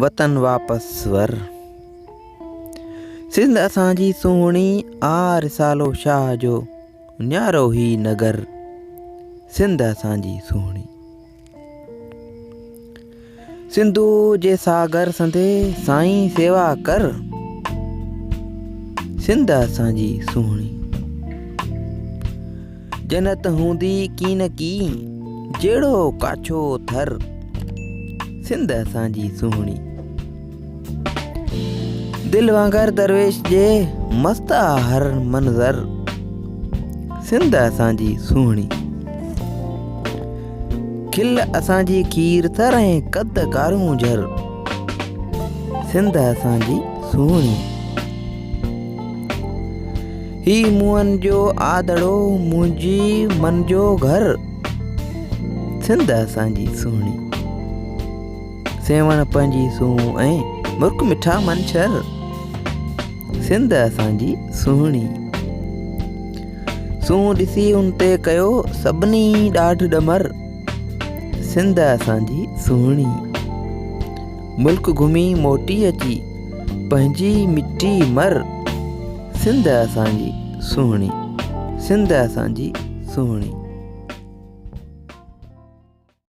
وطن واپس ور. سنڌ اسان جي سهڻي آ رسالو شاهه جو نيارو هي نگر سنڌ اسان جي سهڻي. سنڌو جي ساگر سندي سائين سيوا ڪر سنڌ اسان جي سهڻي. جنت هوندي ڪين ڪي جهڙو ڪاڇو ٿر سنڌ اسان جي سهڻي. دل وانگر درويش جي مست آ هر منظر سنڌ اسان جي سهڻي. کل اسان جي کير ٿر ۽ قد ڪارونجهر سنڌ اسان جي سهڻي. هي موهن جو آدڙو منهنجي من جو گهر سنڌ اسان جي سهڻي. سيوهڻ پنهنجي سونهن ۽ مرڪ مٺا منڇر سنڌ اسان جي سهڻي. سونهن ڏسي ان تي ڪيو سڀني ڏاڍ ڏمر سنڌ اسان جي سهڻي. ملڪ گهمي موٽي اچي پنهنجي مٽي مر سنڌ اسان جي سهڻي سنڌ اسان جي سهڻي.